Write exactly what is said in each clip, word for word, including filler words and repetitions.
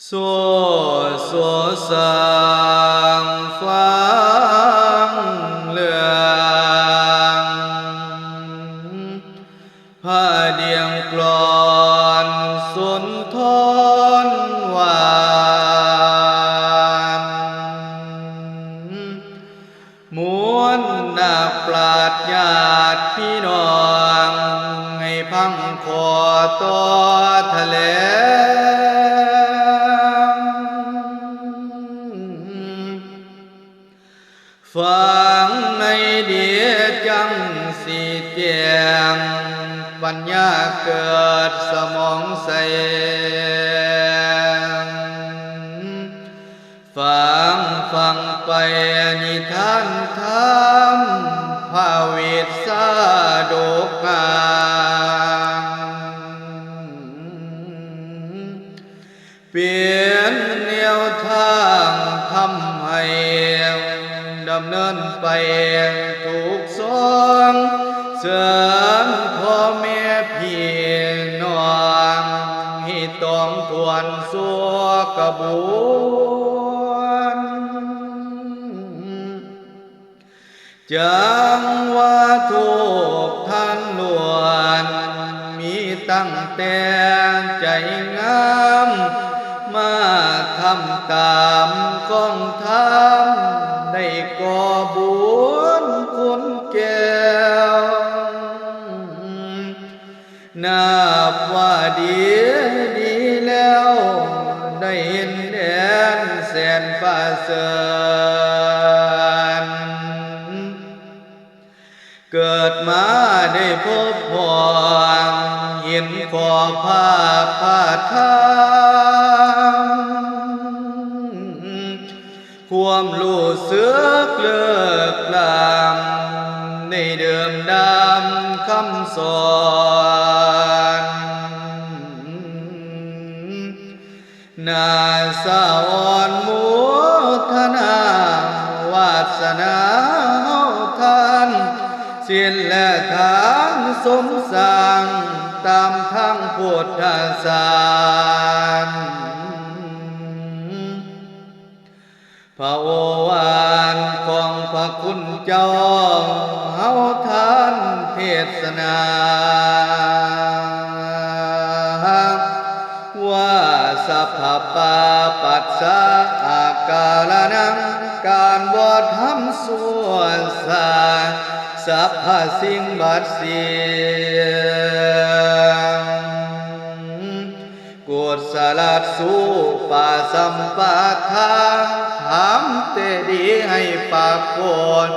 โส โสสังฟังเรื่อง พระเดียงกลอนสุนทรหวาน มวลนักปราชญ์ญาติพี่น้อง ให้พังขอต่อแถลง ฟังให้ดีจั่งสิแจ้ง ปัญญาเกิดสมองใส ฟังฟังไปนิทานธรรม พระวิชาดกหาง เปลี่ยนแนวทางทำให้ดำเนินไปทุกซอง เชิญพ่อแม่พี่น้อง ให้ต้องทวนสัวกระบวน จังว่าทุกท่านล้วน มีตั้งแต่ใจงาม มาทำตามของธรรม ได้ก่อบุญคุณแก้ว นับว่าดีดีแล้ว ได้เห็นแดนแสนประเสริฐ เกิดมาได้พบพ้อง เห็นข้อภาพพระธรรม ความรู้สึกเลิกลาม ในเดิมดำคำสอน นาสะออนโมทนา วาสนาเฮาท่าน ศีลและทานสมสร้าง ตามทางพุทธศาสนา พระโอวาทของพระคุณเจ้า เฮาท่านเทศนา ว่าสัพพปาปัสสะอาการนัง การบ่ทำชั่วซา สัพพสิ่งบัดสิ่ง กุศลสูปาสัมปทา ทำแต่ดีให้ปรากฏ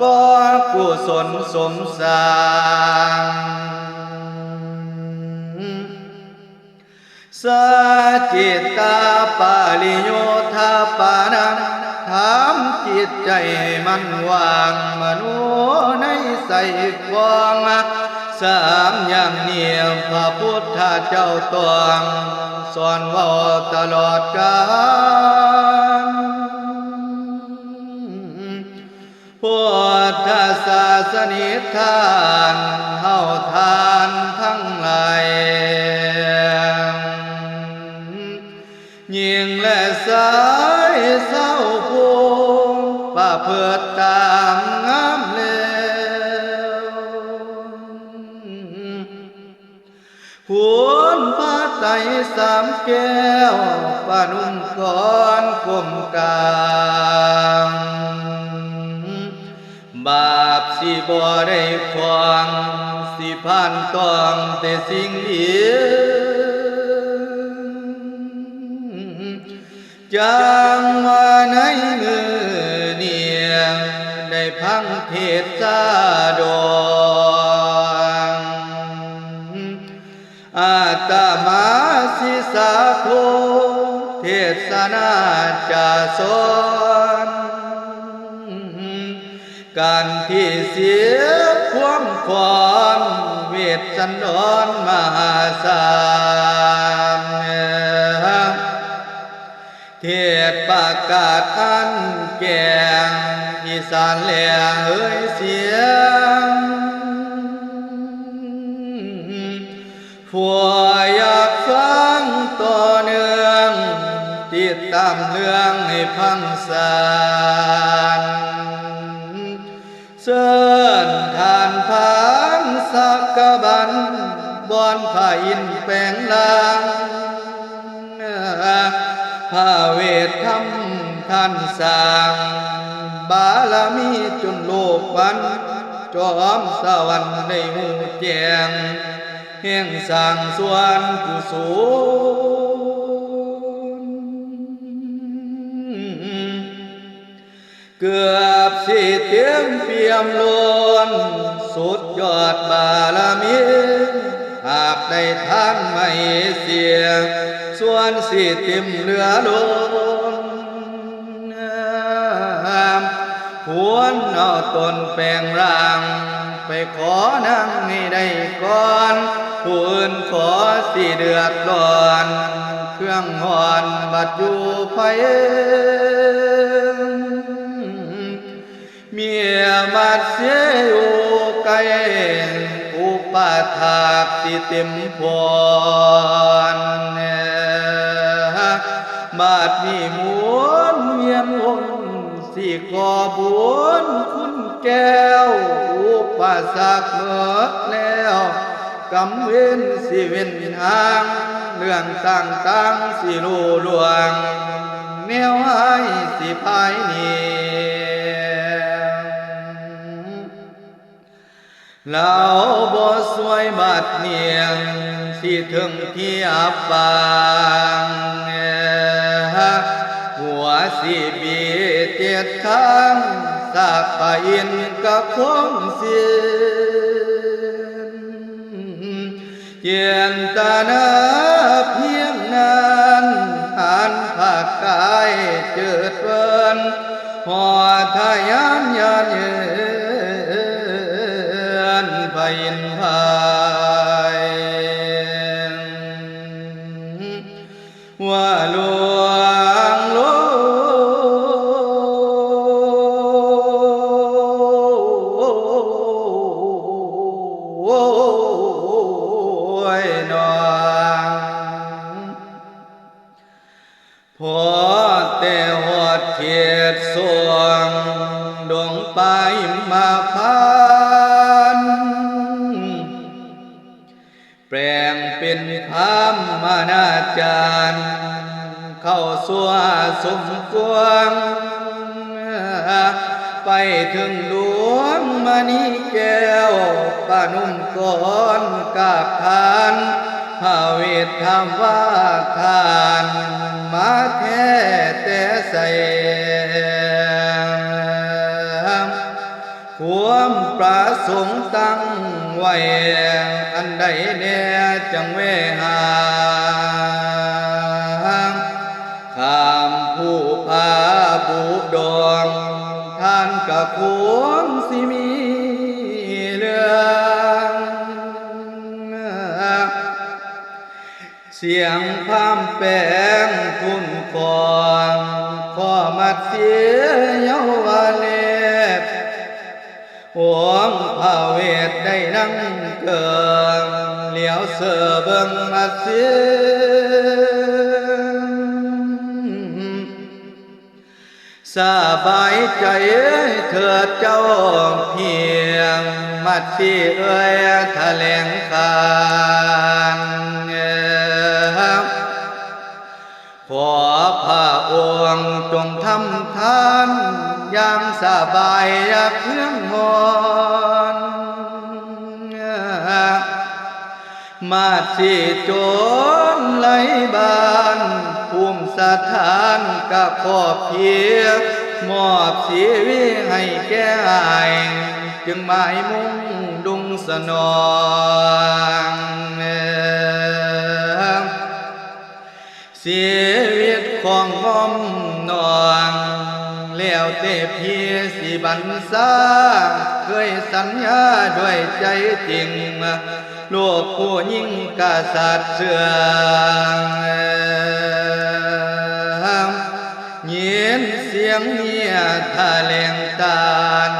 ก่อกุศลสมสร้าง สจิตตาปาริโยธาปานัง ทำจิตใจมันว่างมโนในใสฟอง สามอย่างนี้พระพุทธเจ้าต้อง สอนเว้าตลอดกาล พุทธศาสนิกท่าน เฮาท่านทั้งหลาย หญิงและชายชาวพุทธ ประพฤติตามงามแล้ว คุณพระไตรสามแก้ว ประนุ่มกรก้มกราบ บาปสิบ่ได้ขวาง สิผ่านต้องแต่สิ่งดี จังว่าในมื้อนี้ ได้ฟังเทศน์สาดก อาตมาสิสาธเทศนาจะสอน การที่เสียความความเวทสันดรมหาศาล เทศน์ประกาศอันแก่ง อีสานแลเอ่ยเสียง ผู้อยากฟังต่อเนื่อง ตามเรื่องให้ฟังสาร เชิญท่านพานสักกะบัน บอนพระอินทร์แปลงร่าง พระเวทธรรมท่านสร้าง บารมีจนโลกวัน จอมสวรรค์ได้ฮู้แจ้ง แห่งสร้างส่วนกุศล เกือบสิเต็มเปี่ยมล้น สุดยอดบารมี หากได้ทานไม่เสีย ส่วนสิเต็มเหลือล้น ควรเอาตนแปลงร่าง ไปขอนางให้ได้ก่อน ผู้อื่นขอสิเดือดร้อน เครื่องฮ้อนบัดอยู่ไผ เมียมัดเสียอยู่ไกล อุปถากสิเต็มพร บัดนี้หมุนเวียนวน สิก่อบุญคุณแก้ว อุปสรรคหมดแล้ว กรรมเวรสิเว้นห่าง เรื่องต่างๆสิรู้ล่วง แนวร้ายสิพ่ายหนี ลาวบ่ซวยบาดเนียง สิถึงที่อับปาง หัวสิบีเจ็ดทาง สาปะอินกะคงสิ้น เจตนาเพียงนั้น อันพระกายเจิดเวิน หอทะยานยานเยิน พระอินทร์พาย ว่าหลวงโลยนาง พอแต่ฮอดเขตสวง ดงป่าหิมพานต์ แปลงเป็นพราหมณาจารย์ เข้าสู่สมควง ไปถึงหลวงมณีแก้ว ประนมกรกราบทาน พระเวทธรรมว่าทาน มาแท้แต่ใส ความประสงค์ตั้งไว้ อันใดแน่จังแวหา ข้ามภูผาบูดง ท่านกะคงสิมีเรื่อง เสียงพราหมณ์แปลงทูลขอ ขอมัดเสียเยาวเล็บ องค์พระเวทได้นั่งเกิง เหลียวเสอเบิ่งมัดเสีย สบายใจเถิดเจ้าเพียง มัดสีเอ่ยแถลงการ ขอพระองค์จงทำทาน อย่างสบายอย่าเคืองหอน มาดสีโจรไร้บ้าน ภูมิสถานกะขอบเพียง มอบสีวิให้แก่อ้าย จึงหมายมุ่งดุงสนอง ชีวิตของมอมน้อง แล้วแต่พี่สิบัญชา เคยสัญญาด้วยใจจริง ลูกผู้หญิงกษัตริย์เชื่อง ยินเสียงเมียแถลงตาน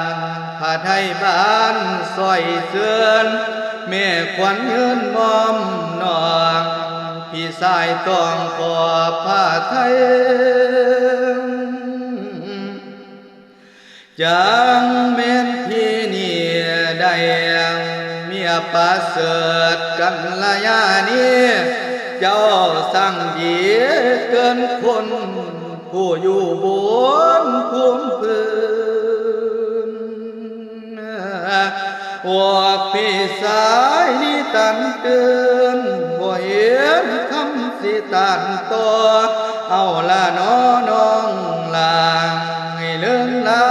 พระไทยบ้านซอยเชิญ แม่ขวัญยืนมอมน้อง พี่ชายต้องขอบพระทัย จั่งแม่นพี่นี้ได้เมียประเสริฐกัลยาณี เจ้าช่างดีเกินคน ผู้อยู่บนภูมิพื้น พวกพี่ชายนี่ตันเตือน บ่เห็นคำสิต้านต่อ เอาละน้อน้องหลา ให้เลิงลา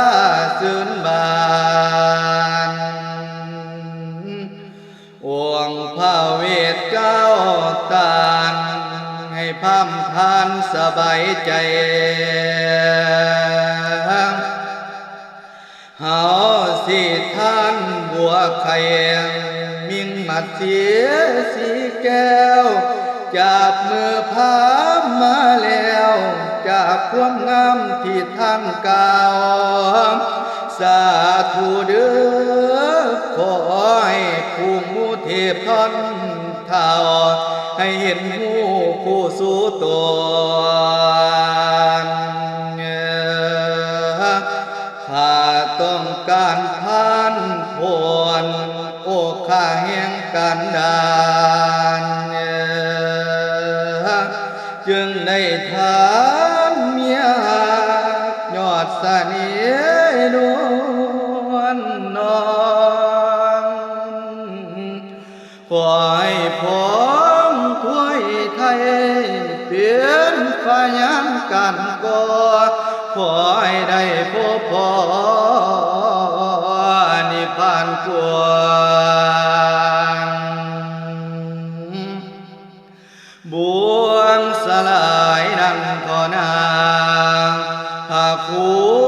ซื่นบาน องค์พระเวทเก้าตาน ให้พร่ำทานสบายใจ เฮาสิทานบัวไข่ มิ่งหมัดเสียสีแก้ว จากมือพราหมณ์มาแล้ว จากความงามที่ท่านกล่าว สาธุเด้อ ขอให้ผู้หมู่เทพท่านเฒ่า ให้เห็นฮู้คู่สู่ตน ข้าต้องการพานโพน โอคาแห่งกันดาร จึงได้ทานเมียฮัก ยอดเสน่ห์นวลน้อง ขอให้พ้องถ้วยไทย เป็นพยานกันก่อ ขอให้ได้พบพ้อนิพพานกว้าง บวงสลายนั้นเถาะนา พระครู